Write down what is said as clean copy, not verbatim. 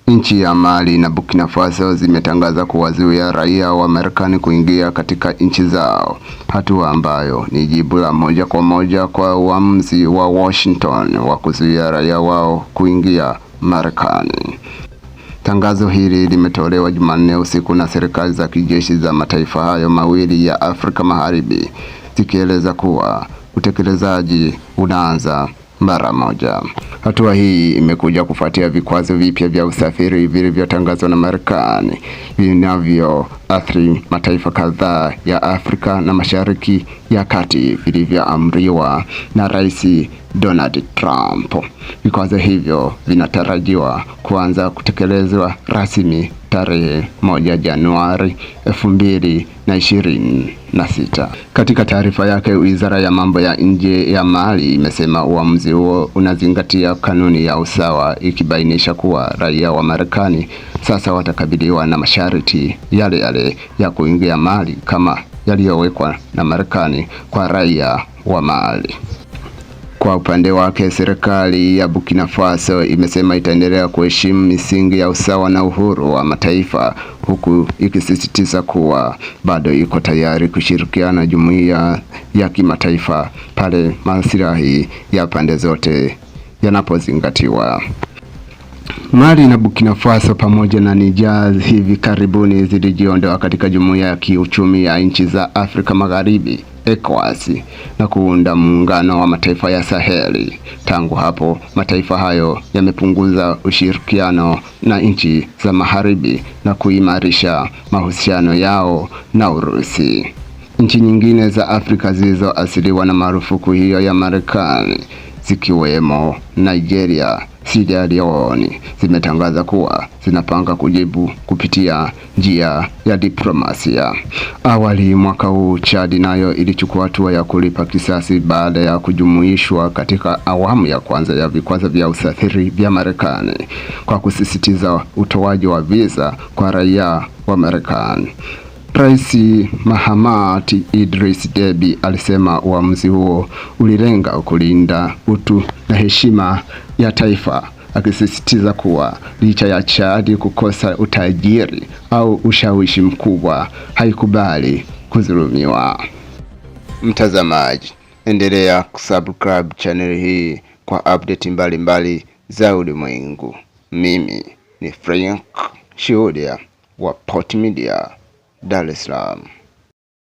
Nchi ya Mali na Burkina Faso zimetangaza kuwazuia raia wa Marekani kuingia katika nchi zao, hatua ambayo ni jibu la moja kwa moja kwa uamuzi wa Washington wa kuzuia raia wao kuingia Marekani. Tangazo hili limetolewa Jumanne usiku na serikali za kijeshi za mataifa hayo mawili ya Afrika Magharibi, zikieleza kuwa utekelezaji unaanza mara moja. Hatua hii imekuja kufuatia vikwazo vipya vya usafiri vilivyotangazwa na Marekani vinavyoathiri mataifa kadhaa ya Afrika na Mashariki ya Kati vilivyoamriwa na Rais Donald Trump. Vikwazo hivyo vinatarajiwa kuanza kutekelezwa rasmi tarehe 1 Januari 2026. Katika taarifa yake, Wizara ya Mambo ya Nje ya Mali imesema uamuzi huo unazingatia kanuni ya usawa, ikibainisha kuwa raia wa Marekani sasa watakabiliwa na masharti yale yale ya kuingia Mali kama yaliyowekwa na Marekani kwa raia wa Mali. Kwa upande wake, serikali ya Burkina Faso imesema itaendelea kuheshimu misingi ya usawa na uhuru wa mataifa, huku ikisisitiza kuwa bado iko tayari kushirikiana na jumuiya ya kimataifa pale maslahi ya pande zote yanapozingatiwa. Mali na Burkina Faso pamoja na Niger hivi karibuni zilijiondoa katika jumuiya ya kiuchumi ya nchi za Afrika Magharibi ECOWAS na kuunda muungano wa mataifa ya Saheli. Tangu hapo mataifa hayo yamepunguza ushirikiano na nchi za Magharibi na kuimarisha mahusiano yao na Urusi. Nchi nyingine za Afrika zilizoathiriwa na marufuku hiyo ya Marekani zikiwemo Nigeria, Sierra Leone zimetangaza kuwa zinapanga kujibu kupitia njia ya diplomasia. Awali mwaka huu, Chad nayo ilichukua hatua ya kulipa kisasi baada ya kujumuishwa katika awamu ya kwanza ya vikwazo vya usafiri vya Marekani kwa kusisitiza utoaji wa visa kwa raia wa Marekani. Rais Mahamat Idris Deby alisema uamuzi huo ulilenga kulinda utu na heshima ya taifa, akisisitiza kuwa licha ya Chad kukosa utajiri au ushawishi mkubwa, haikubali kudhulumiwa. Mtazamaji, endelea kusubscribe channel hii kwa update mbalimbali za ulimwengu. Mimi ni Frank Shuhudia wa Port Media, Dar es Salaam.